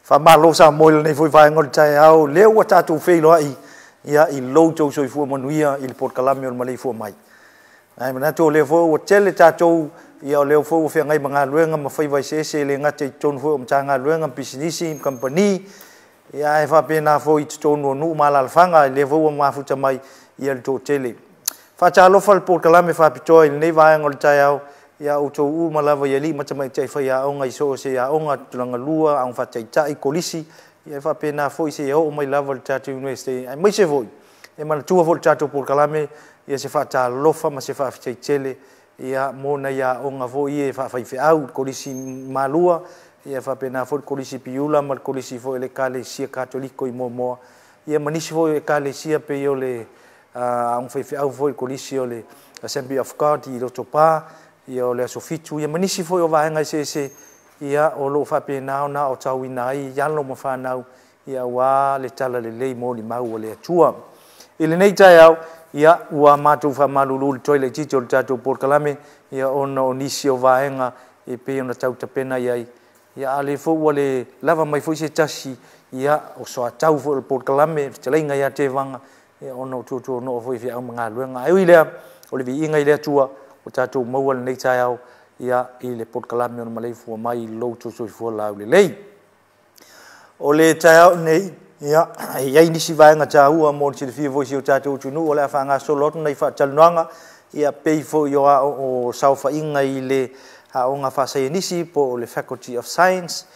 Faamalo Samoa i lenei foi vaega o le taeao, lea ua tatou feiloai ia i lo outou soifua manuia i le polokalame o le maleifua mai. Ae manatu o lea foi ua tele tatou, ia o lea foi ua feagai ma galuega ma faiva eseese e le gata i totonu foi o Matagaluega, pisinisi, kamupani, ia ae faapena foi i totonu o nuu ma alaalafaga, lea foi ua mafuta mai ia le toatele. Faatalofa le polokalame faapitoa i lenei vaega o le taeao ia outou uma lava i alii ma tamaitai faiaoga i so o se aoga tulaga lua, aoga faataitai, kolisi, ia faapena foi seia oo mai lava i le tatou Iunivesite, aemaise foi e manatua foi le tatou polokalame ia se faatalofa ma se faafetai tele ia mo nai aoga foi ia faafaifeau, Kolisi Malua, ia faapena foi le Kolisi Piula ma le Kolisi foi o le Ekalesia Katoliko i Moamoa, ia ma nisi foi o Ekalesia pei o le aoga faifeau foi le Kolisi o le Assembly of God i Lotopa, ia o le Aso Fitu, ia ma nisi foi o vaega eseese ia o lo o faapena ona aotauina ai alo ma fanau ia aua le talalelei molimau a le Atua. I lenei taeao, ia ua matou faamalulu i le toe laitiiti o le tatou polokalame ia ona o nisi o vaega e pei ona tautapena i ai, ia a o lea foi ua le lava mai foi se tasi ia o soatau foi o le polokalame, le fetalaiga ia Tevaga, ia ona o tuatuanoa foi i feau ma galuega. Ae ui i lea, o le viiga i le Atua ua tatou maua lenei taeao ia i le polokalame o le maleifua mai i lo outou soifua laulelei. O le taeao lenei, ia, e i ai nisi vaega taua mo le silafia foi e si o tatou atunuu o le a faagasolo atu nai faatalanoaga, ia pei foi o saofaiga i le aoga faasaienisi po o le Faculty of Science,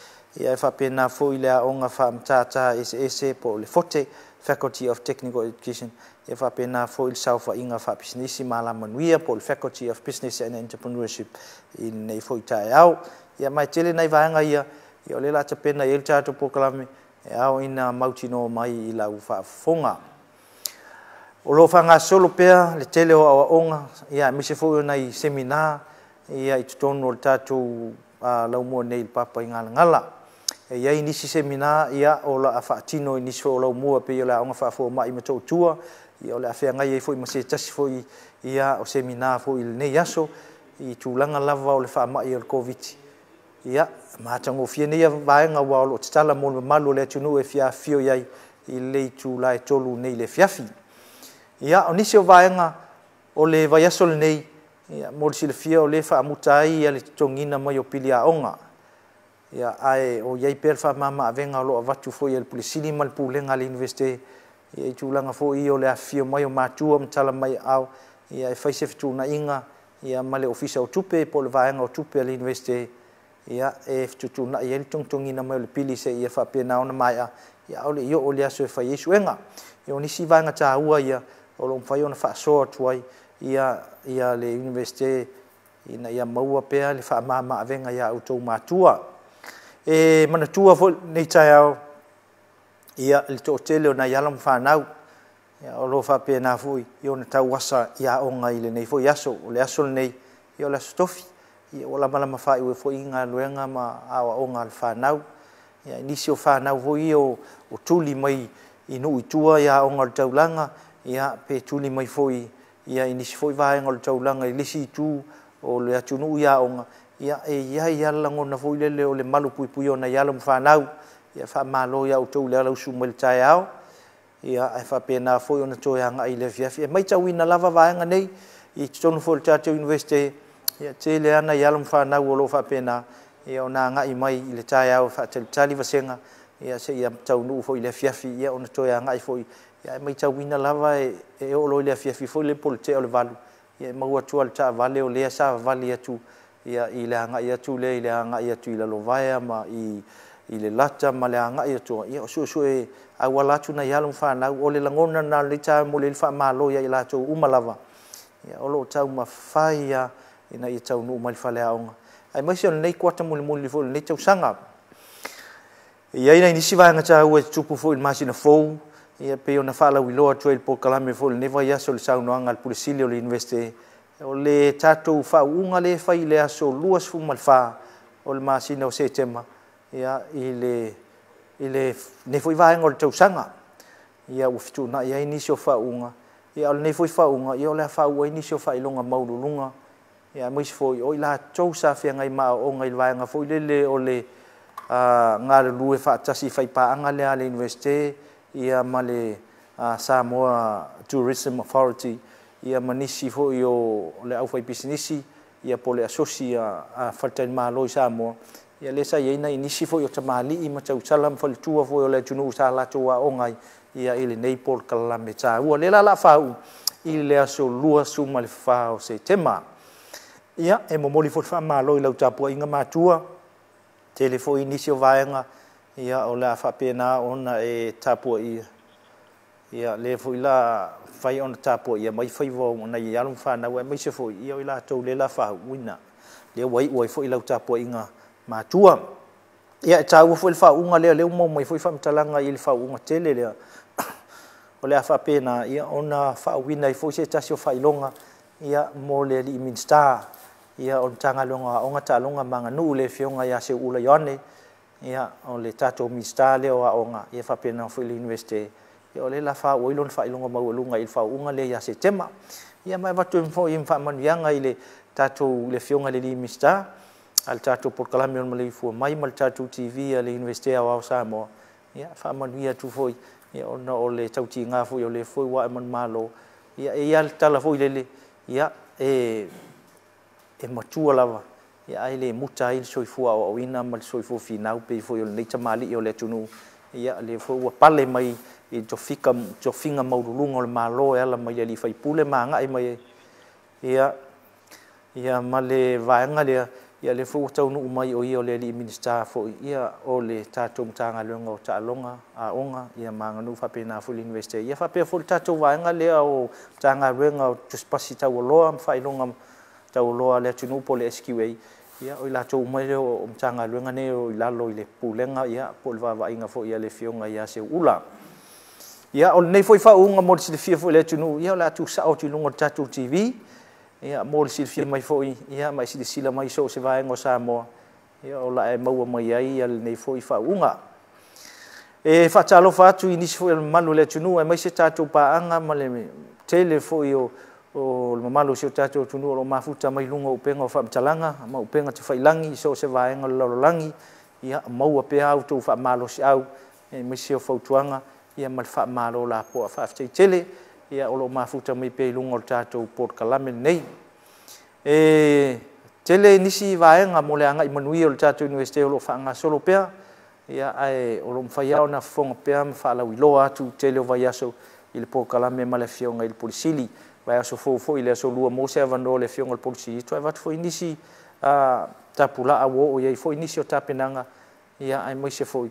ia e faapena foi le aoga faamatata eseese po o le FOTE, Faculty of Technical Education, ia faapena foi le saofaiga faapisinisi ma alamanuia po o le Faculty of Business and Entrepreneurship i lenei foi taeao. Ia ma e tele nai vaega ia, ia o lea o le a tapena i ai le tatou polokalame e ao ina mautinoa mai i lau faafofoga. O lo o faagasolo pea le tele o aoaoga, ia aemaise foi o nai semina ia i totonu o le tatou laumua nei i le Papaigalagala. E i ai nisi semina ia o le a faatino i nisi foi o laumua pei o le Aoga Faafomai i Motootua, ia o le a feagai ai foi ma se tasi foi ia o semina foi i lenei aso i tulaga lava o le faamai o le Koviti. Ia, matagofie nei vaega aua o lo o tatala mo le mamalu o le atunuu e fia afifio i ai i le itula e 3 nei i le afiafi. Ia, o nisi o vaega o le vaiaso lenei, ia, mo le silafia o lea e faamuta ai le totogiina mai o pili aoga. Ia, ae o i ai pea le faamama-avega o lo o avatu foi e le Pule Sili ma le Pulega a le Iunivesite ia i tulaga foi ia o le afifio mai o matua ma tala mai aao ia e fai se fetuunaiga ia ma le Ofisa o Tupe po o le Vaega o Tupe a le Iunivesite ia e fetuutuunai ai le togitogiina mai o le pili seia faapena ona maea ia ae le i oo i le aso e fai ai suega. Ia o nisi vaega taua ia o lo o mafai ona faasoa atu ai ia le Iunivesite ina ia maua pea le faamama-avega ia outou matua. E manatua foi lenei taeao ia le toatele o nai alo ma fanau ia o lo o faapena foi ona tauasa i aoga i lenei foi aso. O le aso lenei, ia o le aso Tofi, ia ua lamalama faaiu ai foi galuega ma aoaoga a le fanau. Ia nisi o fanau foi ia o tuli mai i nuu i tua i aoga o le taulaga, ia pe tuli mai foi ia i nisi foi vaega o le taulaga i le isi itu o le atunuu i aoga, ia e i ai lava le lagona foi lele o le malupuipuia o nai alo ma fanau. Ia faamalo ia outou le alausu mai i le taeao, ia ae faapena foi ona toe agai i le afiafi. E matauina lava vaega nei i totonu foi o le tatou Iunivesite, ia e tele lava nai alo ma fanau o lo o faapena ia ona agai mai i le taeao e faatalitali vasega ia seia taunuu foi i le afiafi ia ona toe agai foi. Ia ae matauina lava e oo loa i le afiafi foi lea po o le tea o le 8, ia e maua atu lava i le taavale o lea e savavali atu ia i le agai atu lea i le agai atu i Lalovaea ma i Lelata ma le agai atu ia o suesue auala atu nai alo ma fanau. O le lagona lena o lenei taeao e momoli ai le faamalo ia i latou uma lava ia o lo o taumafai lava ina ia taunuu mai i le faleaoga, aemaise o lenei kuata mulimuli foi o lenei tausaga. E i ai nai nisi vaega taua e tutupu foi i le masina fou, ia pei ona faalauiloa atu ai i le polokalame foi o lenei vaiaso i le saunoaga a le Pule Sili o le Iunivesite, o le tatou faauuga lea e fai i le aso 24 o le masina o Setema, ia i lenei foi vaega o le tausaga. Ia ua fetuunai ai nisi o faauuga, ia a o lenei foi faauuga, ia o le a faauu ai nisi o faailoga maualuluga, ia aemaise foi o i latou sa feagai ma aoaoga i le vaega foi lele o le galulue faatasi i faipaaga lea a le Iunivesite ma le Samoa Tourism Authority ma nisi foi o le aufaipisinisi po o le asosi a faletalimalo i Samoa. Lea sa i ai nai nisi foi o tamalii ma tausala ma faletua foi o le atunuu sa latou aooga ai i lenei polokalame taua. Lea la o le a faauu i le aso 24 o Setema. E momoli foi le faamalo i lau tapuaiga matua, tele foi nisi o vaega o le a faapena ona e tapuaia, lea foi o le a mafai ona tapuaia mai faiva o nai alo ma fanau, aemaise foi o i latou o lea o le a faauuina, lea ua iu ai foi lau tapuaiga matua. E taua foi le faauuga lea, o lea ua maua mai foi faamatalaga i le faauuga tele lea, o le a faapena ona faauuina ai foi se tasi o faailoga mo le alii Minisita o le Matagaluega o Aoga, Taaloga ma Aganuu, le Afioga ia Seuula Ioane. O le tatou Minisita lea o Aoga faapena foi i le Iunivesite, o lea o le a faauu ai lona faailoga maualuga i le faauuga lea ia Setema. Ma e avatu ai foi ma faamanuiaga i le Afioga i le Minisita a le tatou polokalame o le Maleifua Mai ma le tatou TV a le Iunivesite Aoao o Samoa, e faamanuia atu foi ona o le tautiga foi o lea foi ua ae manumalo. E i ai lava le tala foi lele, e matua lava ae le muta ai le soifua aoaoina ma le soifua finau pei foi o lenei tamalii o le atunuu, lea foi ua pale mai i tofiga maualuluga o le Malo e ala mai i alii faipule ma agai mai ai ma le vaega lea, lea foi ua taunuu mai o ia o le alii Minisita foi o le tatou Matagaluega o Taaloga, Aoga ma Aganuu faapena foi i le Iunivesite. Ia faapea foi le tatou vaega lea o Matagaluega o Tusi Pasi Taualoa ma Faailoga Taualoa a le atunuu po o le SQA, o i latou uma ia o Matagaluega nei o lo o i lalo i le Pulega po o le vaavaaiga foi a le Afioga ia Seuula. O lenei foi faauuga mo le silafia foi e le atunuu, o le a tuusao atu i luga o le tatou TV mo le silafia mai foi ma e silasila mai i so o se vaega o Samoa, o le a e maua mai ai lenei foi faauuga. E faatalofa atu i nisi foi o le mamalu o le atunuu aemaise tatou paaga ma le tele foi o le mamalu o si o tatou atunuu o lo o mafuta mai luga o upega o faamatalaga ma upega tafailagi i so o se vaega o le lalolagi. Ia maua pea a outou faamalosiau aemaise o fautuaga ma le faamalo lapoa. Faafetai tele o lo o mafuta mai pea i luga o le tatou polokalame lenei. E tele nisi vaega mo le agai manuia o le tatou Iunivesite o lo o faagasolo pea, ae o lo o mafai lava ona fofoga pea ma faalauiloa atu i le tele o vaiaso i le polokalame ma le Afioga i le Pule Sili. Vaiaso fou foi i le aso Lua, maua se avanoa o le Afioga i le Pule Sili e toe avatu foi nisi tapulaa ua oo i ai foi nisi o tapenaga, aemaise foi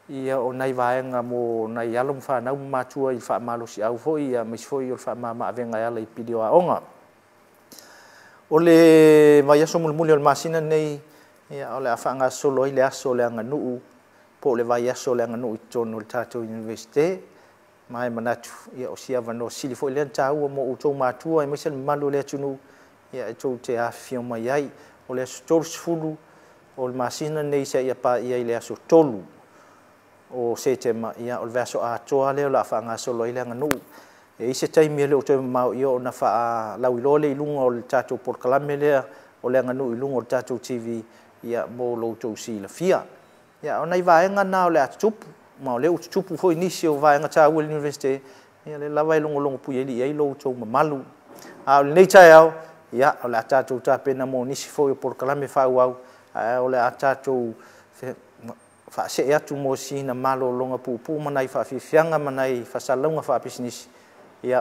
o nai vaega mo nai alo ma fanau ma matua i faamalosiau foi, aemaise foi o le faamama-avega e ala i pili o aoga. O le vaiaso mulimuli o le masina lenei, o le a faagasolo ai le aso o le aganuu po o le vaiaso o le aganuu i totonu o le tatou Iunivesite. Ma e manatu, o si avanoa sili foi lea ona taua mo outou matua aemaise le mamalu o le atunuu e tou te afifio mai ai. O le aso 30 o le masina lenei seia paia i le aso 3 o Setema, o le vaiaso atoa lea o le a faagasolo ai le aganuu. E i ai se taimi e le o toe mamao ona faalauiloa lea i luga o le tatou polokalame lea o le aganuu i luga o le tatou TV mo lo outou silafia. O nai vaega na o le a tutupu, ma o lea ua tutupu foi nisi o vaega taua i le Iunivesite, o lea lava e logologo puialii ai lo outou mamalu. A o lenei taeao, o le a tatou tapena mo nisi foi o polokalame faaauau, ae o le a tatou faasee atu mo sina malologa puupuu ma nai faafiafiaga ma nai faasalalauga faapisinisi,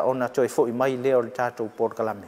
ona toe foi mai lea o le tatou polokalame.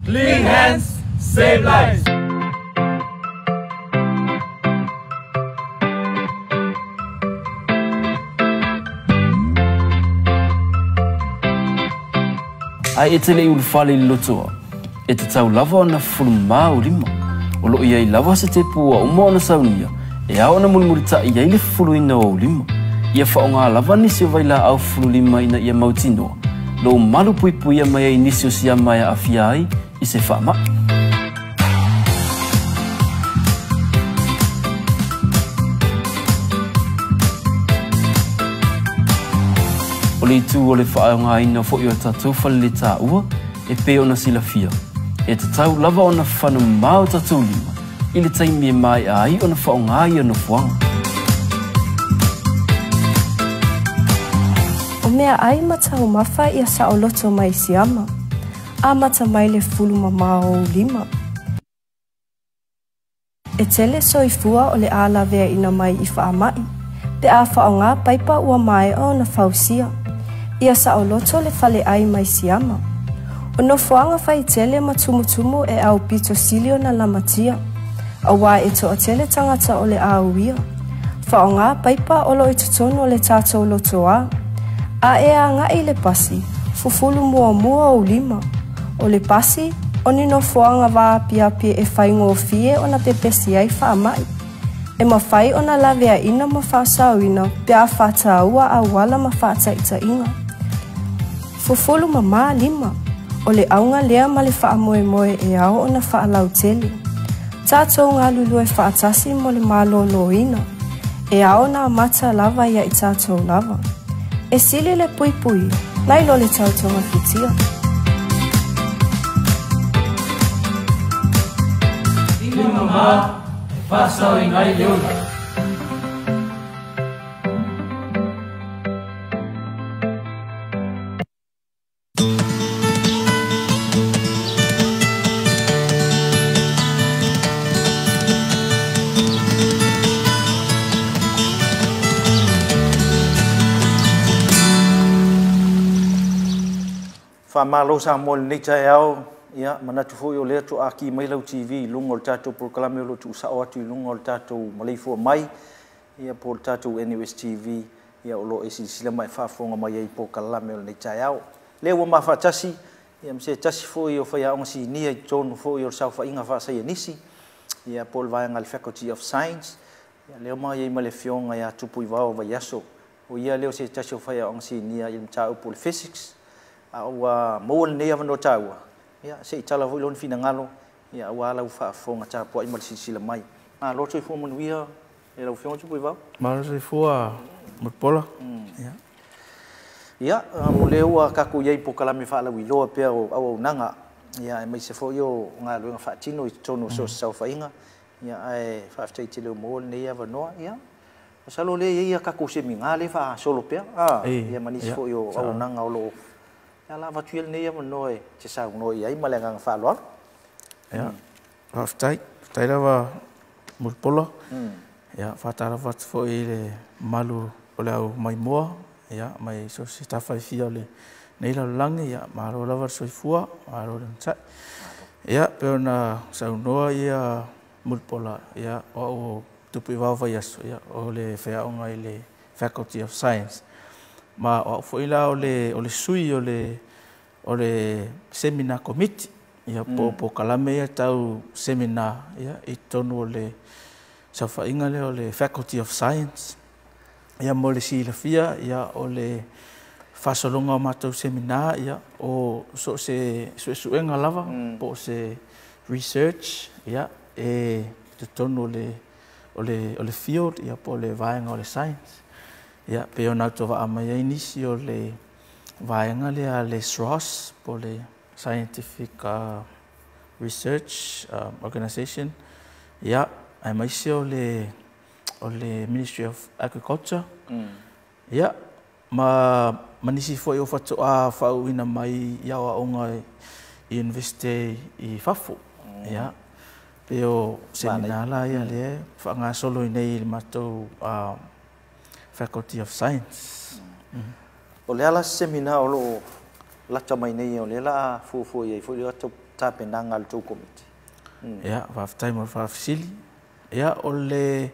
Clean hands, save lives. Ai e tele i ulufale i lotoa, e te tau lava ona fulumā o lima. O loo iai lava se te pua uma ona saunia, e ao ona mulimulita'i ai le fufuluina o ou lima. Ia faaaogā lava nisi o vailaau fufulu lima ina ia mautinoa, lou malu puipuia mai ai nisi o siama e aafia ai i se faama'i. O le itu o le faaaogāina fo'i o tatou faleletaua e pei ona silafia. E tatau lava ona fanumā o tatou lima i le taimi e mae'a ai ona faaaogā ia nofoaga. O meaai ma taumafa ia saoloto mai siama. Amata mai le fulu mamā o ou lima. E tele soifua o le a laveaina mai i faama'i, pe a faaaogā paipa ua maea ona fausia. Ia saoloto le faleai mai siama. O nofoaga faitele ma tumutumu e aupito sili ona lamatia, auā e toatele tagata o le a uia. Faaaogā paipa o loo i totonu o le tatou lotoā. A e agaʻi le pasi, fufulu muamua ou lima. O le pasi, o ni nofoaga vaapiapi e faigofie ona pepesi ai faama'i. E mafai ona laveaina ma faasaoina pe a faataua auala ma faataʻitaʻiga. Fufulu mamā lima, o le auga lea ma le faamoemoe e ao ona faalautele. Tatou galulue faatasi mo le malōlōina, e ao ona amata lava ia i tatou lava. E sili le puipuia, Nai lo le tau togafitia. Lima ma e faasaoina ai le ola. Faamalo Samoa i lenei taeao, ia manatu foi o lea toaaki mai lau TV i luga o le tatou polokalame o lo o tuusao atu i luga o le tatou maleifua mai, ia po o le tatou NUS TV, ia o lo o e silasila ma e faafofoga mai ai i polokalame o lenei taeao. Lea ua mafaatasi, ia ma se tasi foi o faiaoga sinia i totonu foi o le saofaiga faasaienisi, ia po o le vaega le Faculty of Science, ia lea ma iai ma le afioga ia Tupuivao Vaiaso. O ia lea o se tasi o faiaoga sinia i le mataupu o le Physics, a ua maua lenei avanoa taua, ia se i tala foi lona finagalo, ia aua lau faafofoga tapuai ma le silasila mai. Malo soifua manuia e lau afioga Tupuivao. Malo soifua Mulipola. Ia, o lea ua tatou i ai i polokalame faalauiloa pea o auaunaga, ia aemaise foi o galuega faatino i totonu o so o se saofaiga, ia ae faafetai tele ua maua lenei avanoa. Ia, masalo lea e i ai a tatou semina lea e faagasolo pea, ia ma nisi foi o auaunaga o lo o ia la avatu ia lenei avanoa e te saunoa i ai ma le agaga faaaloalo. Ia, faafetai. Faafetai lava Mulipola. Ia, faatalofa atu foi i le mamalu o le au maimoa, ia, mai so o se tafa e fia o lenei lalolagi, ia, malo lava le soifua, malo le onosai. Ia, pei ona saunoa ia Mulipola, ia, o au o Tupuivao Vaiaso, ia, o le faiaoga i le Faculty of Science. Ma o au foi la o le sui o le seminar committee, ia, po o polokalame ia tau seminar, ia, i totonu o le saofaiga lea o le Faculty of Science. Ia, mo le silafia, ia, o le faasologa o matou seminar, ia, o so o se suesuega lava, po o se research, ia, e totonu o le field, ia, po o le vaega o le science. Ia, pei ona autovaa mai ai nisi o le vaega lea a le SROS, po o le Scientific Research Organization, ia, aemaise o le Ministry of Agriculture, ia, ma nisi foi o faatoa faauuina mai i aoaoga i University i fafo. Ia, pei o semina la ia lea e faagasolo i nei i le matou Faculty of Science. O le ala se semina o lo o lata mai nei, o le la fuafua i ai foi le ata tapenaga a le tou komiti. Ia, faafetai mo le faafesili. Ia, o le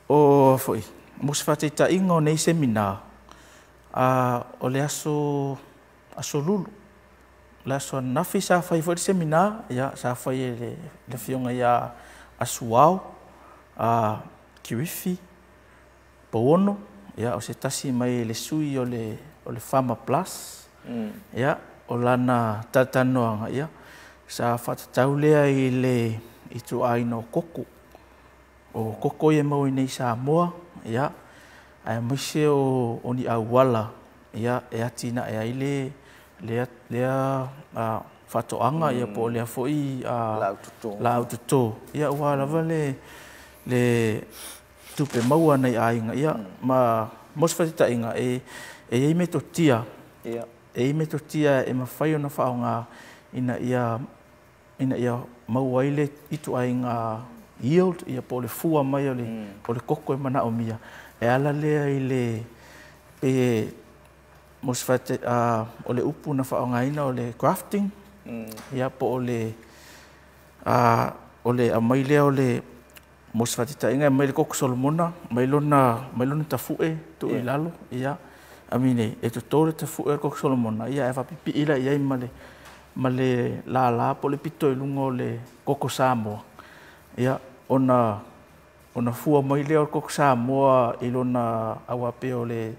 o foi mo se faataitaiga o nei semina, o le aso Lulu, le aso ananafi sa fai foi le semina, ia, sa fai e le afioga ia Asuao Kirifi Pouono, ia, o se tasi mai le sui o le Farmer Plus. Ia, o lana talatalanoaga, ia, sa faatatau lea i le ituaiga o koko. O koko ia e maua nei i Samoa, ia, aemaise o ni auala, ia, e atinae ai lea faatoaga, ia, po o lea foi laau toto, ia, aua lava le tupe maua nai aiga, ia, ma mo se faataitaiga, e i ai metotia, e i ai metotia e mafai ona faaaoga ina ia maua ai le ituaiga yield, ia, po o le fua mai o le koko e manaomia, e ala lea i le pe mo se o le upu na faaaogaina o le grafting, ia, po o le aumai lea o le mo se faataitaiga, e mai le koko Solomona, mai lona tafue tuu i lalo, ia, amine, e toto le tafue o le koko Solomona, ia, e faapipii la i ai ma le lala po o le pito i luga o le koko Samoa, ia, ona fua mai lea o le koko Samoa i lona aua pei o le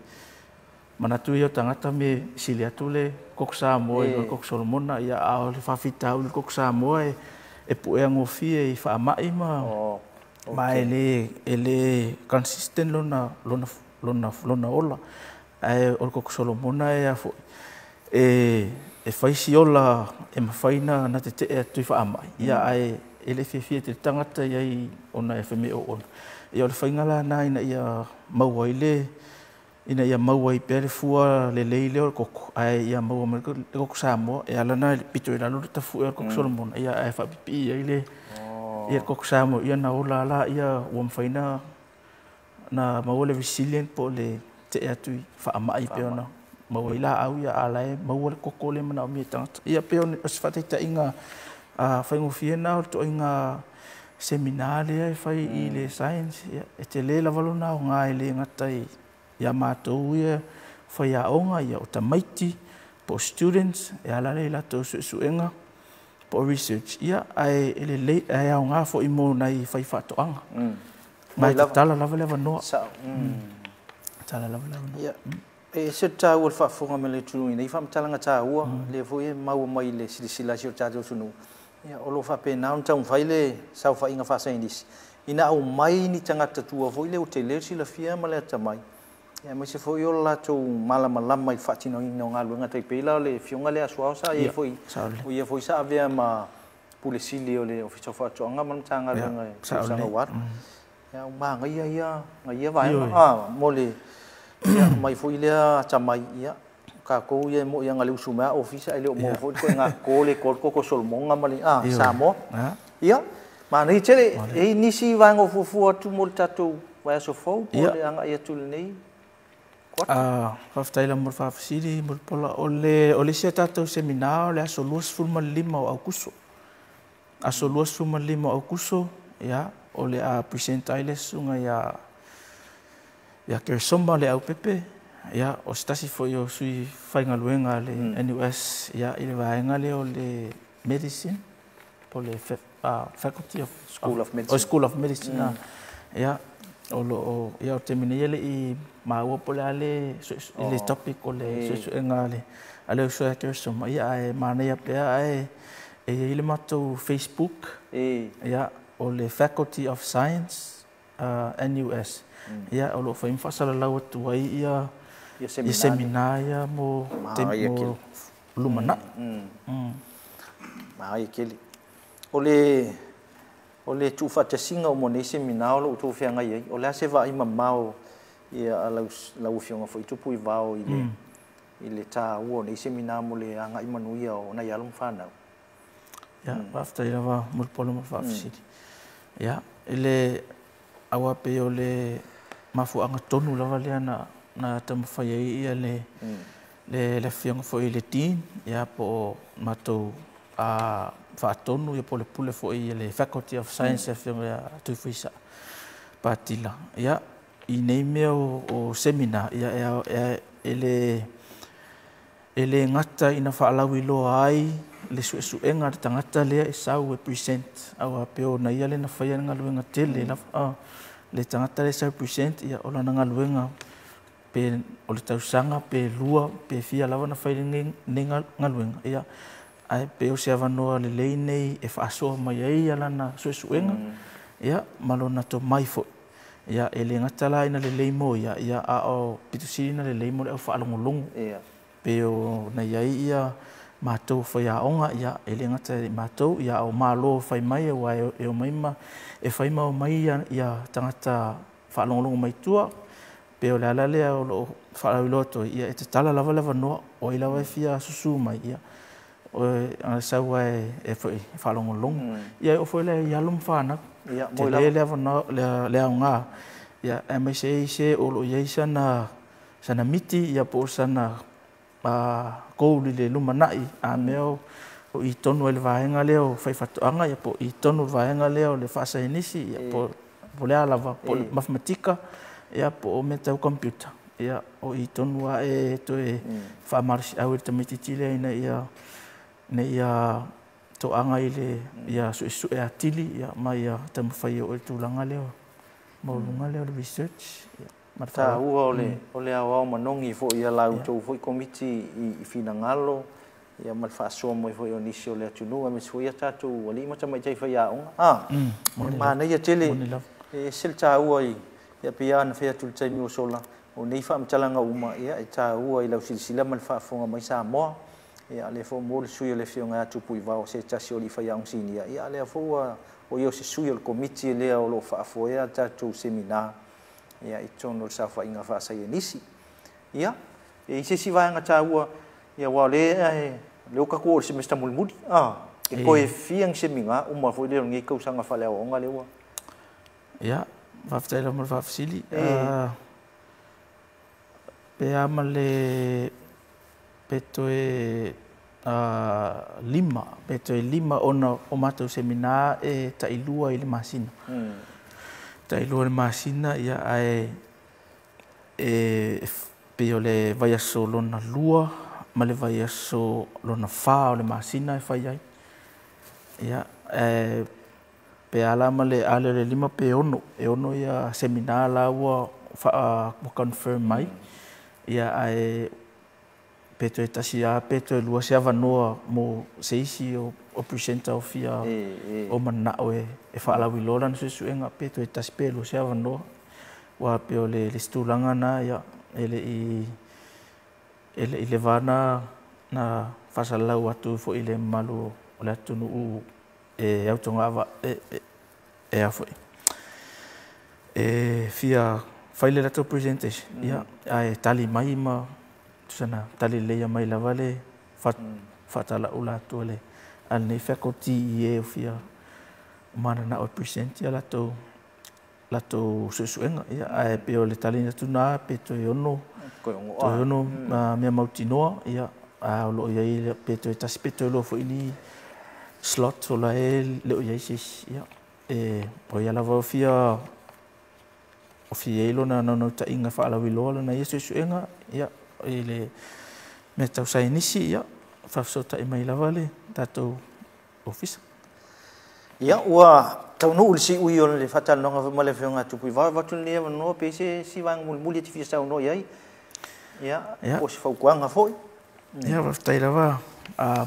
manatu ia o tagata me sili atu le koko Samoa i le koko Solomona, ia, a o le faafitauli le koko Samoa e puea gofie i faamai ma ma e le consistent lona ola. Ae o le koko Solomona e a foi e fai si ola e mafai na tete'e atu i faamai, ia ae e le fiafia tele tagata iai ona e faimea o ona. Ia o le faiga lana ina ia maua ai le ina ia maua ai pea le fua lelei lea o le koko, ae ia maua mai le koko Samoa e ala na pito i lalo le tafu'e o le koko Solomona, ia ae faapipii ai le ia koko Samoa, ia na ola la ia ua mafai na maua le resilient po o le te'e atu i faamai pei ona maua ai laau, ia a la e maua le koko lea e manaomia e tagata. Ia pei o se faataitaiga faigofie lena o le ituaiga seminar lea e fai i le science. Ia e tele lava lona aoga e le gata i ia matou ia faiaoga, ia o tamaiti po o students e ala lea i latou suesuega po o research, ia ae e lelei ae aoga foi mo nai faifaatoaga. Ma e tatala lava le avanoa. Sao. Tatala lava le avanoa. Ia, e ese le taua o le faafofoga mai a le atunuu i nei faamatalaga taua, lea foi e maua mai i le silasila a si o tatou atunuu. Ia, o lo o faapena ona taumafai le saofaiga faasaienisi ina aumai ni tagata tua foi lea ua tele le silafia ma le atamai, aemaise foi o le latou malamalama i le faatinoina o galuega tai pei la o le afioga lea Suao sa i ai foi, o ia foi sa avea ma Pule Sili o le Ofisa o Faatoaga ma le Matagaluega i tausaga ua alu. Ia, ua manaia ia na ia vaega mo le ia aumai foi lea atamai. Ia, tatou ia e moi lava na o le usu mai lava ofisa ae le o maua foi le ituaiga toto lea e to ai le koko Solomona ma le Samoa. Ia, manaia tele. E i ai nisi vaega o fuafua atu mo le tatou vaiaso fou po o le agai atu i lenei kuata? Faafetai lava mo le faafesili, Mulipola. O le isi a tatou seminar o le aso 25 o Aukuso. Aso 25 o Aukuso, ia, o le a present ai le susuga ia Keresoma Leaupepe, ia, o se tasi foi o sui faigaluega a le NUS, ia, i le vaega lea o le Medicine, po o le Faculty of School of Medicine. School of Medicine. Ia, o lo o, ia, o le taimi nei e le i maua po o le a le topic o le suesuega a le uso ia Keresoma, ia, ae manaia pea ae e i ai le matou Facebook, ia, o le Faculty of Science NUS. Ia, o lo o fai ma faasalalau atu ai ia Ia seminar ia mo Manaia mo lumanai. Manaia tele. O le tuufaatasiga o mo nei seminar o lo o outou feagai ai, o le a se vaai mamao ia a lau afioga foi Tupuivao i le taua o nei seminar mo le agai manuia o nai alo ma fanau? Ia, faafetai lava Mulipola mo le faafesili. Ia, i le aua pei o le mafuaaga tonu lava lea na taumafai ai ia le afioga foi i le Dean, ia, po o matou faatonu, ia, po o le pule foi i le Faculty of Science, le afioga ia Tuifuisa Patila. Ia, i nei mea o seminar, ia, e le gata ina faalauiloa ai le suesuega a le tagata lea e sau e present, aua pei ona ia lea na faia le galuega tele lava. Le tagata lea e sau e present, ia, o lana galuega pe o le tausaga pe lua pe fia lava na fai lenei galuega, ia, ae pei o se avanoa lelei nei e faasoa mai ai ia lana suesuega, ia, ma lona tomai foi. Ia, e le gata la ina lelei mo ia, ia, a o pito sili na lelei mo le au faalogologo. Pei ona i ai ia matou faiaoga, ia, e le gata i matou, ia, o malo fai mai aua e omai ma e fai ma omai ia tagata faalogologo mai tua. Pe o le ala lea o lo o faalauiloa atu ai, ia, e tatala lava le avanoa o ai lava e fia susu mai, ia, o e sau e foi e faalogologo. Ia, e oo foi lea i alo ma fanau. Ia, moi tele le avanoa le aoga, ia, aemaise ai se o lo o i ai sana miti, ia, po o sana goal i le lumanai, a mea o i tonu ai le vaega lea o faifaatoaga, ia, po o i tonu le vaega lea o le faasaienisi, ia, po o le a lava, po o le mathematika, ia, po o mea tau computer, ia, o i tonu lava e toe faamalosiau i le tamaitiiti lea ina ia toaga i le ia suesue atili, ia, ma ia taumafai e oo i le tulaga lea maualuga lea o le research, ia, ma le faaaloalo. Taua o le aoao manogi foi ia la outou foi komiti i finagalo, ia, ma le faasoa mai foi o nisi o le atunuu, aemaise foi ia tatou alii ma tamaitai faiaoga. Moni Manaia tele. Moni lava. E ese le taua i ia pei lava ona fai atu i le taimi ua sola. O nei faamatalaga uma ia e tāua i lau silasila ma le faafofoga mai Samoa. Ia lea foi mo le sui o le afioga ia Tupuivao se tasi o alii faiaoga sinia. Ia lea foi ua o ia o se sui o le komiti lea o lo o faafoea tatou seminar ia i totonu o le saofaiga faasaienisi. Ia, e i se isi vaega taua ia aua o lea e lea ua tatou oo i le semester mulimuli. E toe fia ni seminar uma foi lea o lenei tausaga faaleaoaoga lea ua. Ia, faafetai lava mo le faafesili. Pe a ma le pe toe 5, pe toe 5 ona o matou seminar e tailua i le masina. Tailua i le masina, ia, ae e pei o le vaiaso lona 2 ma le vaiaso lona 4 o le masina e fai ai. Ia, pe a la ma le ale le 5 pe 6, e 6 ia seminar la ua confirm mai. Ia, ae pe toe tasi a pe toe lua se avanoa mo se isi o presenter o fia o manao e faalauiloa lana suesuega, pe toe tasi pe lua se avanoa. Ua pei o le isi tulaga na, ia, e le i leva na faasalalau atu foi i le mamalu o le atunuu e autoga e a foi e fia fai le latou presentation, ia, ae tali mai ma tusa na tali lelei mai lava le faatalau latou le a lenei faculty i e o fia mananao e present ia latou suesuega. Ia, ae pei o le tali atu na pe toe 6 toe 6 mea mautinoa. Ia, a o lo o i ai pe toe tasi pe toe lua foi ni slot o la e le o i ai se isi. Ia, e o ia lava o fia ai lona naunautaiga faalauiloa lona ia suesuega, ia, i le mea tau saienisi, ia, faafesootai mai lava le tatou ofisa. Ia, ua taunuu le siui o le faatalanoaga foi ma le afioga ia Tupuivao. E avatu lenei avanoa pe se isi vaega mulimuli e te fia saunoa i ai. Ia, po o se fautuaga foi. Ia, faafetai lava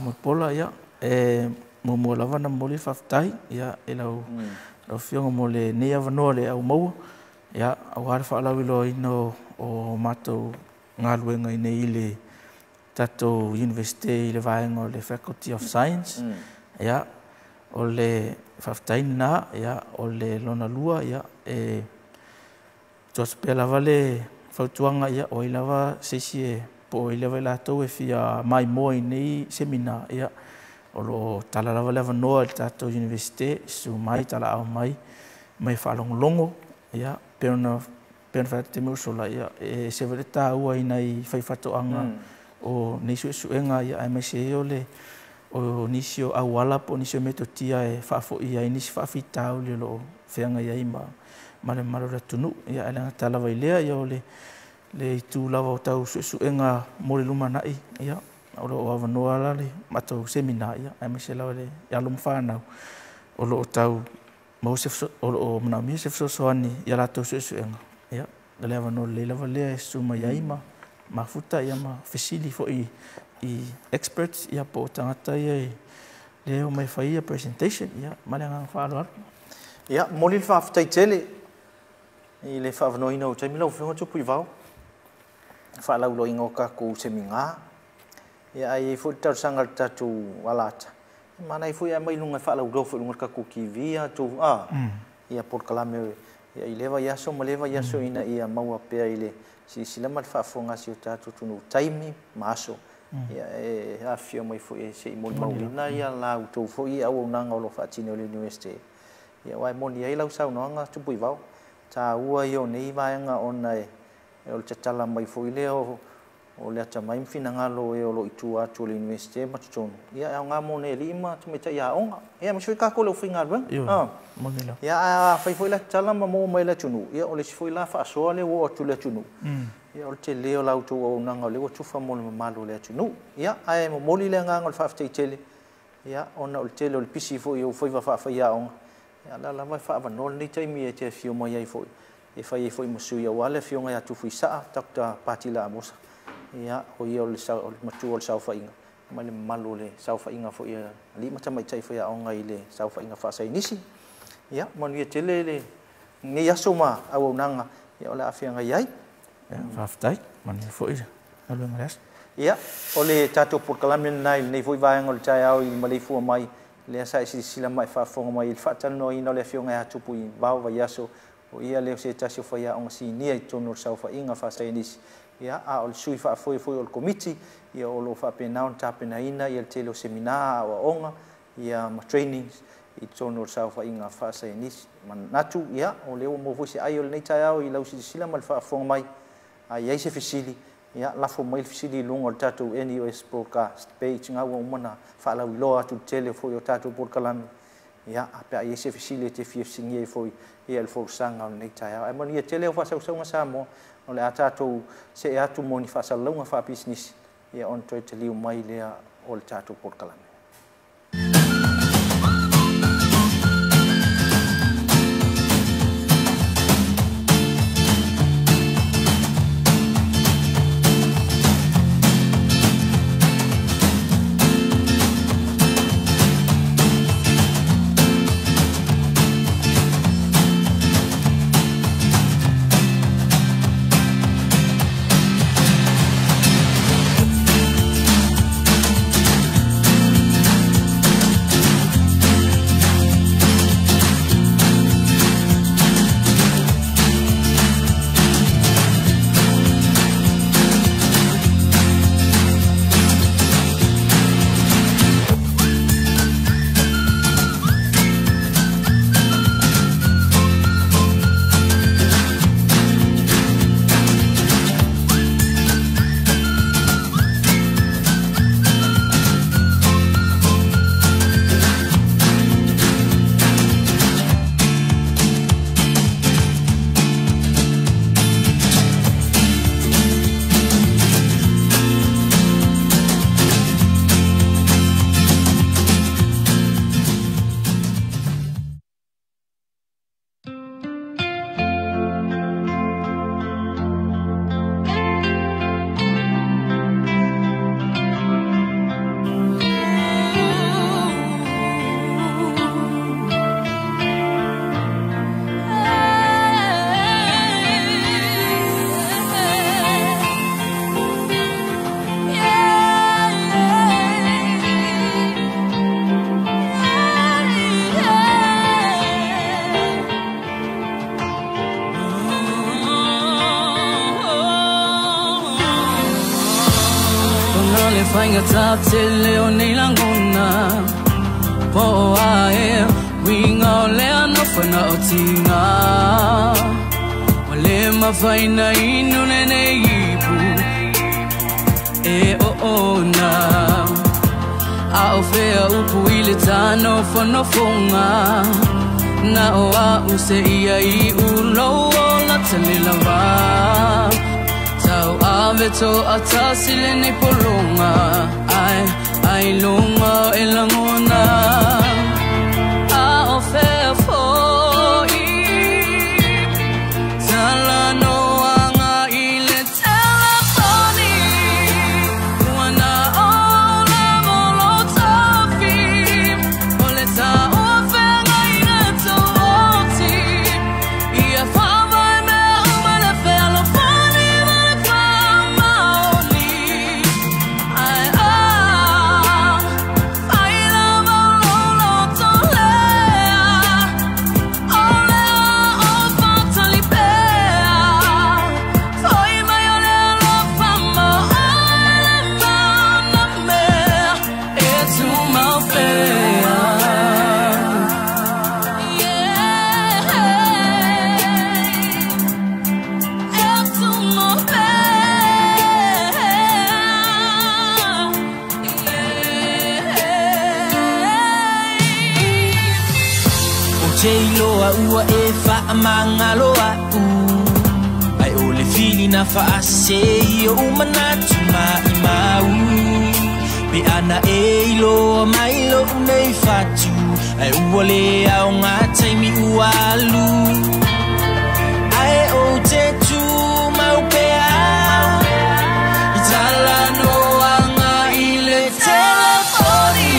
Mulipola. Ia, e muamua lava na momoli le faafetai, ia, i lau afioga mo lenei avanoa le aumaua, ia, aua le faalauiloaina o matou galuega i nei i le tatou Universite i le vaega o le Faculty of Science. Ia, o le faafetai lena. Ia, o le lona lua, ia, e tuu atu pea lava le fautuaga, ia, o ai lava se isi e po o ai lava i latou e fia maimoa i nei seminar, ia, o lo o tala lava le avanoa i le tatou Universite, susu mai, talaau mai, mai faalogologo, ia, pe ona fai atu taimi ua sola, ia, e ese foi le taua i nai faifatoaga o nei suesuega, ia, aemaise ai o le o nisi o auala po o nisi o metotia e faafoia ai nisi faafitauli o lo o feagai ai ma le mamalu o le atunuu. Ia, ae le gata lava i lea, ia, o le itu lava o tau suesuega mo le lumanai, ia, o lo o avanoa la le matou seminar, ia, aemaise lava le alo ma fanau o lo o tau maua se o lo o manaomia se fesoasoani ia latou suesuega. Ia, o le avanoa lelei lava lea e susu mai ai ma mafuta, ia, ma fesili foi i experts, ia, po o tagata ia lea o mai fai ia presentation. Ia, ma le agaga faaaloalo. Ia, momoli le faafetai tele i le faavanoaina o taimi lau afioga Tupuivao, faalauiloaina o tatou seminar. Ia, ae i ai foi le talosaga a le tatou alata, e manaia foi ae aumai i luga e faalauiloa foi i luga o le tatou TV tou ia polokalame ia i lea vaiaso ma lea vaiaso ina ia maua pea i le silasila ma le faafofoga a si o tatou atunuu taimi ma aso ia e afifio mai foi e se i molimauina ia la outou foi auaunaga o lo o faatino e le Universite. Ia, aua e moni ai lau saunoaga Tupuivao, taua ia o nei vaega ona e o le tatala mai foi lea o le atamai ma finagalo e o lo o i tua atu o le Universite ma totonu, ia, e aoga mo nei alii ma tamaitai aoga, ia, aemaise foi tatou le aufaigaluega. Moni lava. Ia, ae a fai foi la tatala ma maua mai e le atunuu, ia, o le isi foi la faasoa lea ua oo atu i le atunuu, ia, o le tele o la outou auaunaga o lea ua tufa mo le mamalu o le atunuu. Ia, ae momoli le agaga o le faafetai tele, ia, ona o le tele o le pisi foi o faiva faafaiaoga, ia, la lava e faaavanoa lenei taimi e te afio mai ai foi e fai ai foi ma sui aua le afioga ia Tufuisaa Dr. Patila Amosa, ia, o ia o le matua o le saofaiga ma le mamalu o le saofaiga foi a alii ma tamaitai faiaoga i le saofaiga faasaienisi. Ia, manuia tele lenei aso ma auaunaga ia o le a feagai ai. Ia, faafetai, manuia foi le galuega o le aso. Ia, o le tatou polokalame lena i lenei foi vaega o le taeao i le maleifua mai, lea sa e silasila ma e faafofoga mai i le faatalanoaina o le Afioga ia Tupuivao Vaiaso, o ia lea o se tasi o faiaoga sinia i totonu o le saofaiga faasaienisi, ia, a o le sui faafoe foi o le Komiti, ia, o lo o faapena ona tapenaina ia le tele o semina, aoaoga, ia, ma trainings i totonu o le saofaiga faasaienisi. Manatu, ia, o lea ua maua foi se ai o lenei taeao i lau silasila ma le faafofoga mai. A i ai se fesili, ia, lafo mai le fesili i luga o le tatou NUS broadcast page, na ua uma ona faalauiloa atu le tele foi o tatou polokalame, ia, pe a i ai se fesili e te fia fesiligia ai foi ia le folasaga o lenei taeao. Ae manuia tele au faasausauga Samoa, o le a tatou see atu mo ni faasalalauga faapisinisi, ia, ona toe taliu mai lea o le tatou polokalame. Tele o nei langona po ae winga o lea nofana o tinga o le mafaina inu lenei ipu e o ona a o fea upu i le tanofonofoga na o a'u se ia i ulou o latale lava tau ave to'atasi lenei pologa ai ai luga e lagona a o fea fo'i talanoaga i le telefoni ua na o lava o tofi o le taua feagaiga tuoti ia faavae mea uma le fealofani ma le faamaoni ai a fai lava o lou loto lea o lea o fatali pea foi mai o le alofa ma oe le mana mea e tumau pea. O te iloa ua e faamagalo a'u ai o le filina faasei o umanatu maimau pe ana e iloa mai lo'u nei fatu ai ua le aoga taimi ua alu ai o te tumau pea i talanoaga i le telefoni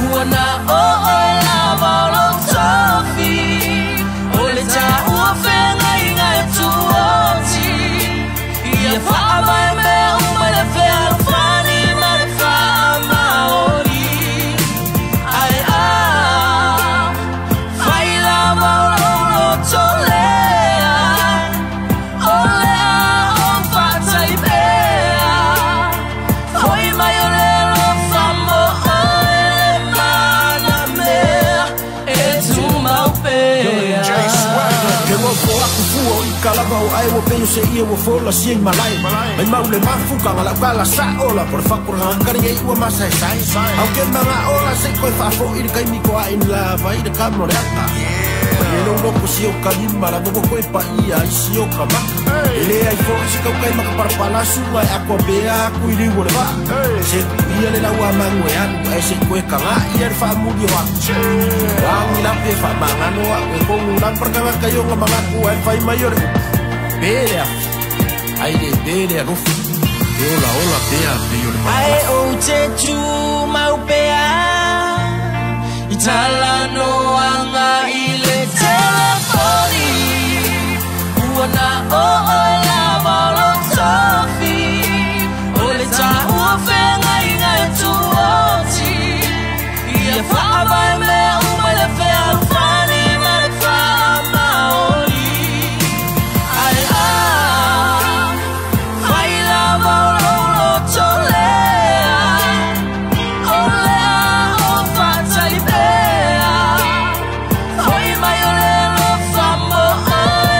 ua na o oe lava o lou tofi o le taua feagaiga e tuoti lava o ai ua peio se ia ua fola sia i malai Mai mau le mafu ka ngala ka la sa ola por fa por kari ei ua masa sai au ke manga ola se ko fa fo i kai mi ko ai la vai de ka mo le ata e lo lo ko si o kalima la mo ko e pa ia i si o ka ma le ai fo si ka kai ma ka para pala su ai a ko be a ku i wo le va se ia le la ua mangu e alu ai se ko e ka nga ia le fa mu di wa wa ngi la pe fa manga no a ko ngu la par ka ka yo nga manga ku ai fai mai o le be le ai le be le rufi ola ola pea pe yo le ai o te tu mau pea i tala no anga i le telefoni ua na o o la malo tofi o le ta ua whenga i ngai tu oti ia whaavai mea uma le whea whani ma le whaamaoli ai a whai la maolo loto lea o lea o whatali pea hoi mai o le lofa mo ele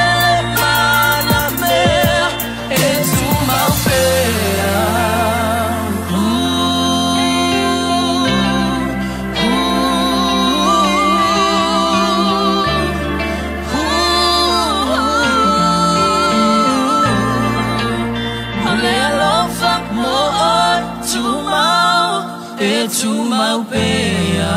mana mea e tu mau pea. O le alofa mo oe tu mau e tu mau pea.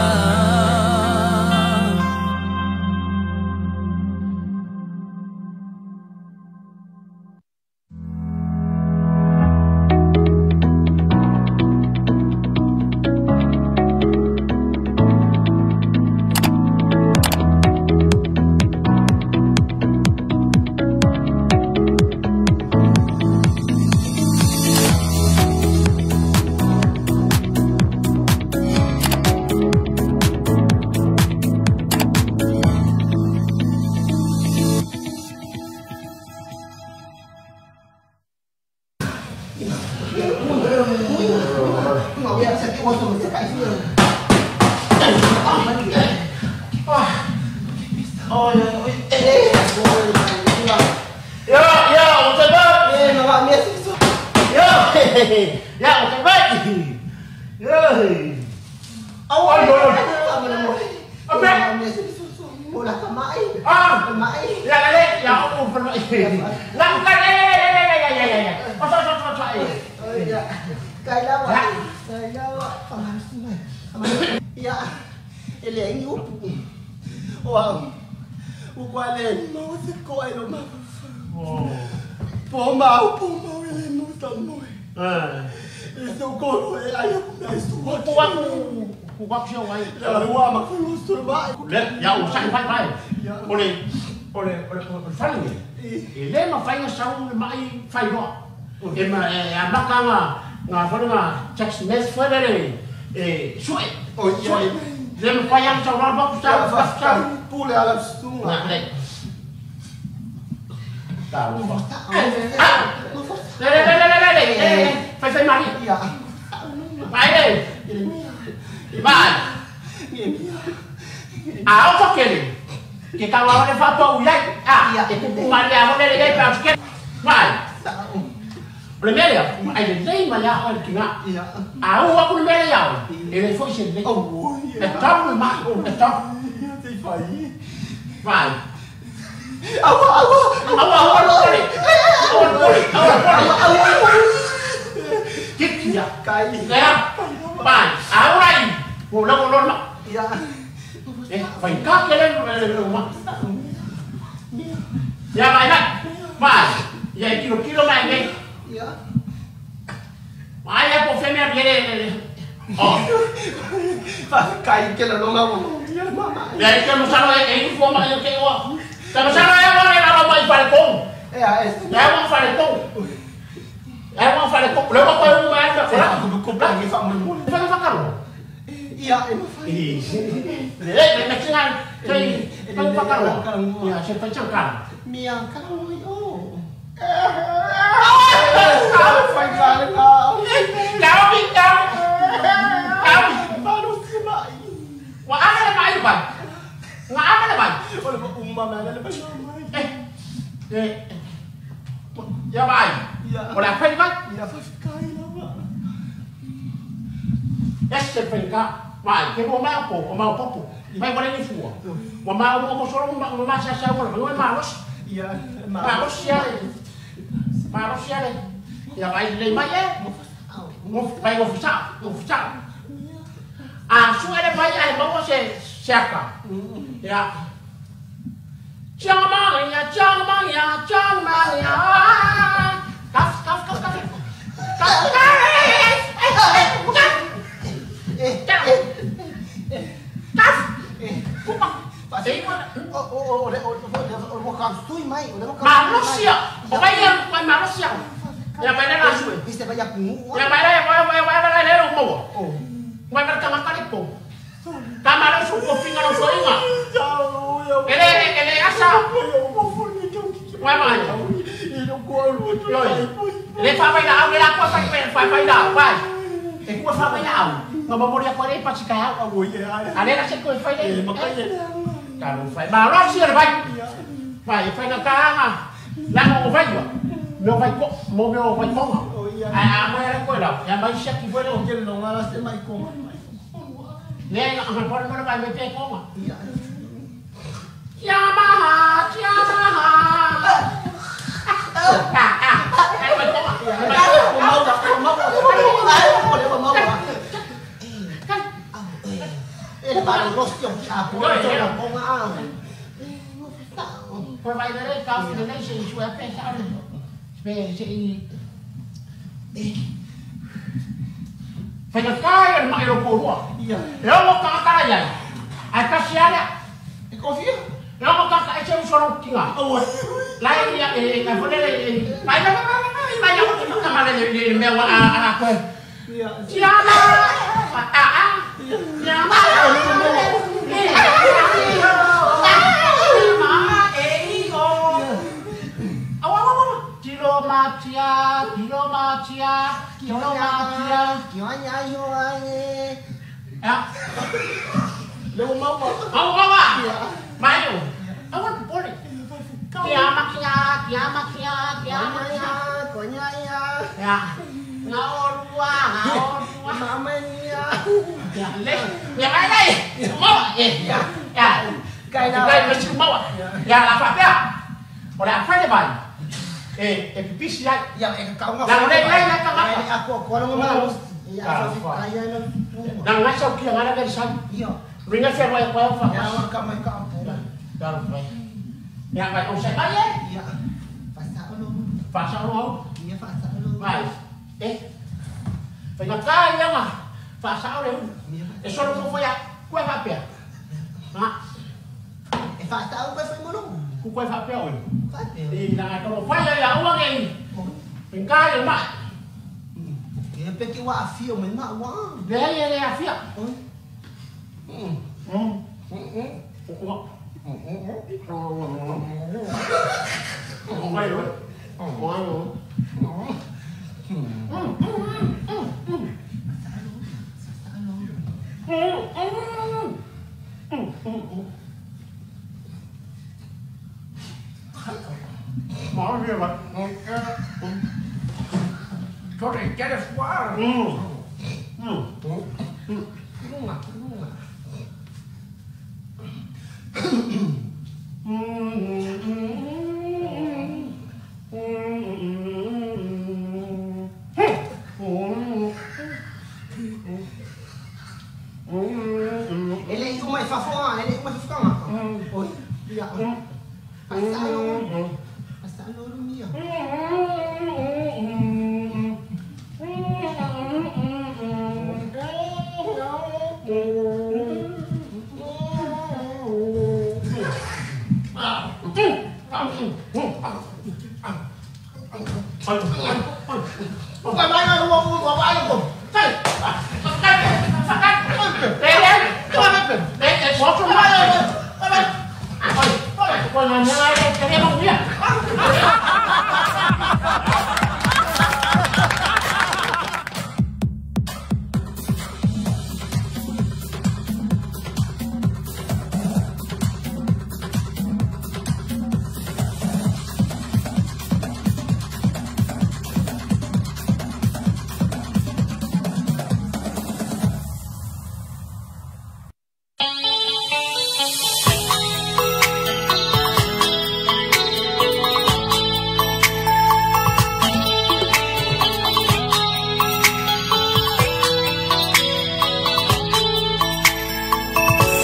E le mawhainga sau le mai whairoa. E ma e a maka ngā whanunga text message whaere e sue. Sue. Le mawhai ang sau rā paku sau paku sau. Pule ala sunga. Nā le. Tā ufa. Le le le le le le. Whai whai mari. Mai le. Mai. A au whakele. Ke kawa ole whapau iai. A, e kuku mari a ole le iai pā tike. Mai. O le mea lea, ai le lei ma lea oe le kinga. A au aku le mea lea oe, e le foi se lei. E tau le mai, e tau. Mai. Aua, aua. Aua, aua, pole. Aua, pole, aua, pole. Kiki ia. Lea. Mai. Au rai. Mo lako lona. Whai ka ke le le ma. Ia mai mai. Mai. Ia kilo kilo mai nei. Ia. Mai ia po femea le le. Oh. Fa kai ke le longa mo. Ia mama. Ia ke mo salo e i fo ma ke o. Ta mo salo e mo le la mai fa le kong. Ia es. Ia mo fa le kong. Ia mo fa le kong. Le mo ko mo ma ka. Ko ko ngi fa mo mo. Fa fa ka lo. Ia e mo fa. Le le me tinga te fa fa ka lo. Ia se fa chang ka. Mia ka lo o. Fai ka le ka. Lao bi lao. Lao. Ba lo si mai. Wa ana le mai ba. Nga ana le mai. O le umma ma le ba mai. Eh. Eh. Ese penka mai ke mo ma po o ma popo mai wale ni fua wa ma o mo solo ma ma sa sa wala ma ma los ia ma los ya ma los ya ya vai le mai e mo vai o sa a su ele vai ai mo se saka ya chang ma ya chang ma ya chang ma ya kaf kaf kaf kaf kaf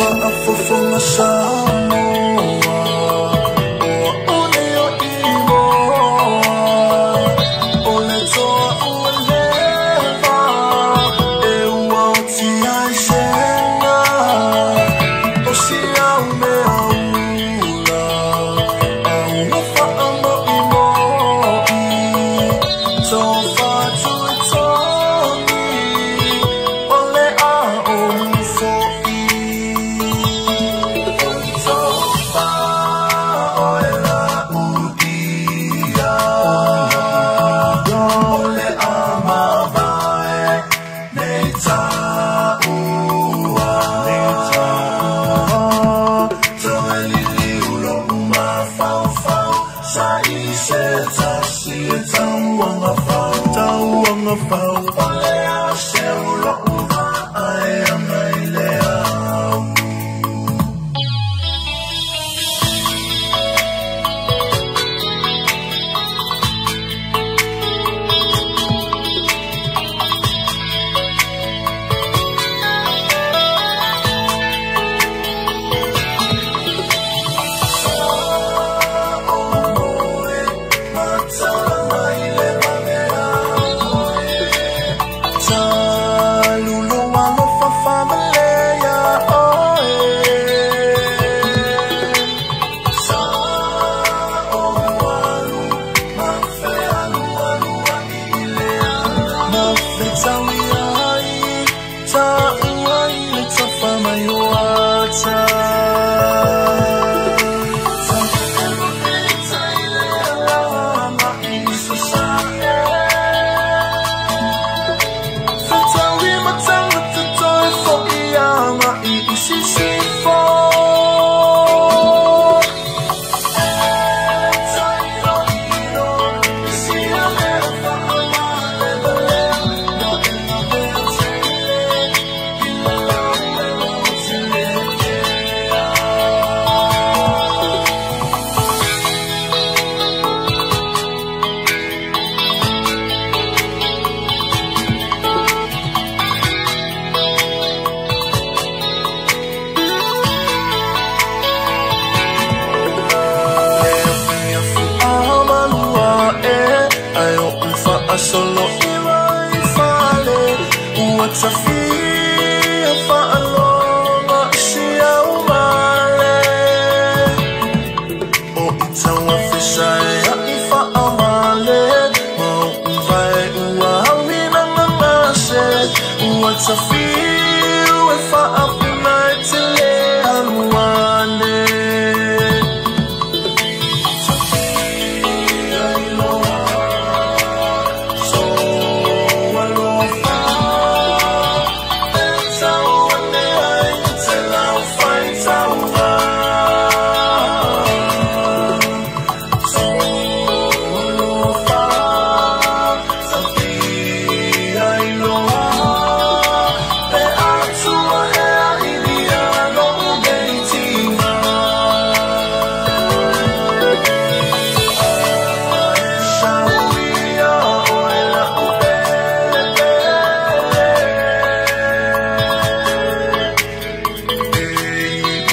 Faafofoga Samoa, o le o imoa, o le toa ua leva, e ua oti ai sega, o si au mea ula, a ua faamoʻimoʻi, tofa tuitogi, o le a ou foʻi. Tofa o e la uia, o le a mavae nei taua. Toe liliu loʻu mafaufau, sa i se tasi e tauagafau, tauagafau. O le a seu loʻu vaa e aga i le au. Faasolo i mai fale, ua tafia faaloga i si au male. O i tauafesa e aʻi faamale, ma oʻu vae ua auina gagase, ua tafiu e faapuna e te lē alu ane. Tafia iloa, so alofa, e tau ane ai te lau faitauga. So alofa, tafia iloa, pe atua ea ilia loʻu nei tiga. Sauia oe laʻu pele pele, e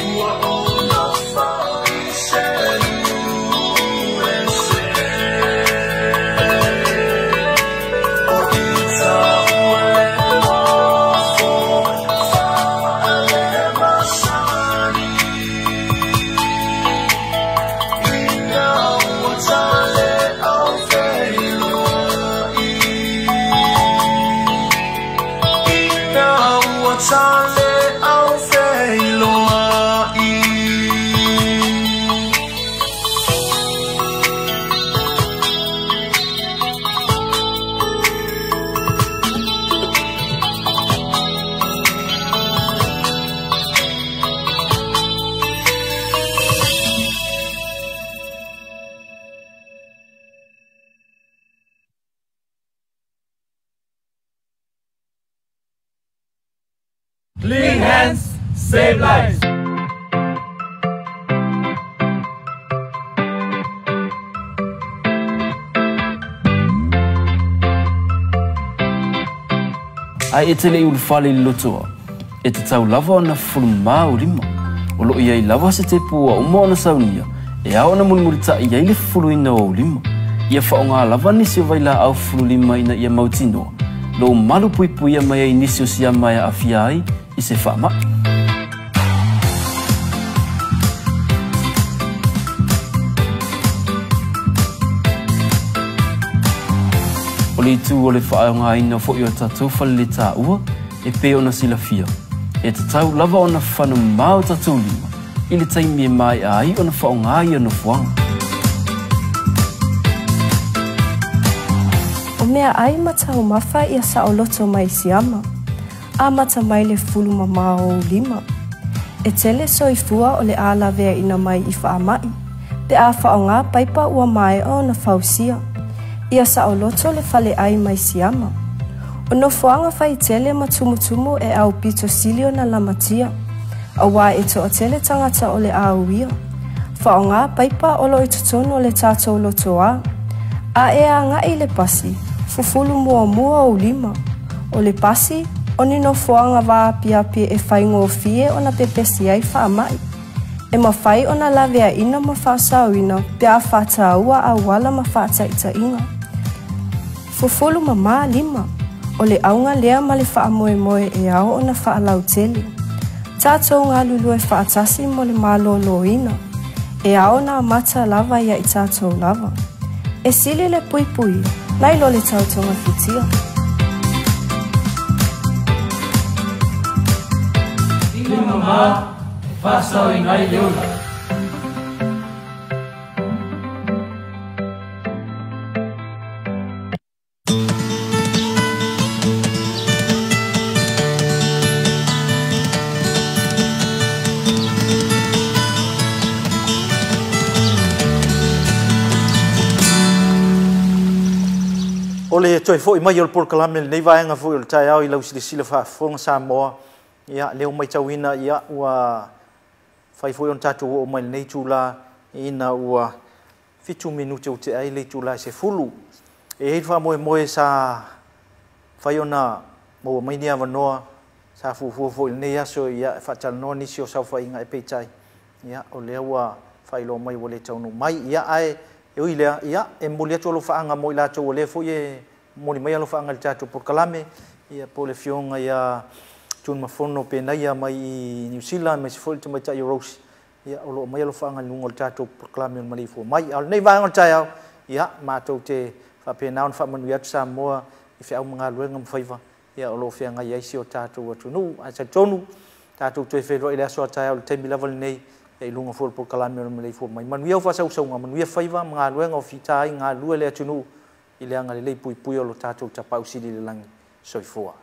ua ou lofa i se ese. O i taua le nofo faalemasani, ina ua tale au feiloai, ina ua tale au feiloai. Clean hands, save lives. Ae e te leʻi ulufale i le lotoa, E tatau lava ona fufulumamā ou lima. O lo o i ai lava se tepu ua uma ona saunia e ao ona mulimulitaʻi ai le fufuluina o ou lima. Ia faaaogā lava nisi o vailaau fufululima ina ia mautinoa lou malu puipuia mai ai nisi o siama e aafia ai i se faamaʻi. O le itu o le faaaogaina foi o tatou faleletaua e pei ona silafia, e tatau lava ona fanumamā o tatou lima i le taimi e maeʻa ai ona faaaogā ia nofoaga. O meaʻai ma taumafa ia saʻoloto mai siama, amata mai le fufulumamā o ou lima. E tele soifua o le a laveaina mai i faamaʻi, pe a faaaogā paipa ua maea ona fausia. Ia saʻoloto le faleʻai mai siama. O nofoaga faitele ma tumutumu e aupito sili ona lamatia, auā e toatele tagata o le a uia. Faaaogā paipa o lo o i totonu o le tatou lotoā. A e agaʻi i le pasi, fufulu muamua ou lima. O le pasi, o ni nofoaga vaapiapi e faigofie ona pepesi ai faamaʻi. E mafai ona laveaina ma faasaoina pe a faataua auala ma faataitaiga. Fufulu mamā lima, o le auga lea ma le faamoemoe e ao ona faalautele. Tatou galulue faatasi mo le malōlōina, e ao ona amata lava ia i tatou lava. E sili le puipuia, nai lo le tau togafitia. Lima mamā e faasaoina ai le ola. O le toe foʻi mai o le polokalame lenei vaega foi o le taeao i lau silasila faafofoga Samoa, ia lea ua matauina ia ua fai foi ona tatou oo mai lenei itulā ina ua 7 minute ua tea ai le itulā e 10. E i ai le faamoemoe sa fai ona maua mai ni avanoa sa fuafua foi i lenei aso ia e faatalanoa nisi o saofaiga e peitai ia o lea ua faailoa mai ua le taunuu mai. Ia ae e ui lea ia e momoli atu alofaaga mo i latou o lea foi e momoli mai alofaaga i le tatou polokalame ia po o le afioga ia Tunumafono Penaia mai i Niu Sila aemaise foi le tamaitai o Rose ia o lo o mai alofaaga i luga o le tatou polokalame o le maleifua mai. A o lenei vaega o le taeao ia matou te faapena ona faamanuia atu Samoa i feau ma galuega ma faiva ia o lo o feagai ai si o tatou atunuu. Ae talitonu tatou toe feiloai i le aso a taeao i le taimi lava lenei ia i luga foi o le polokalame o le maleifua mai. Manuia au faasausauga, manuia faiva ma galuega o fita ai galulue le atunuu i le agalelei puipui o lo tatou Tapaau Sili i le lagi. Soifua.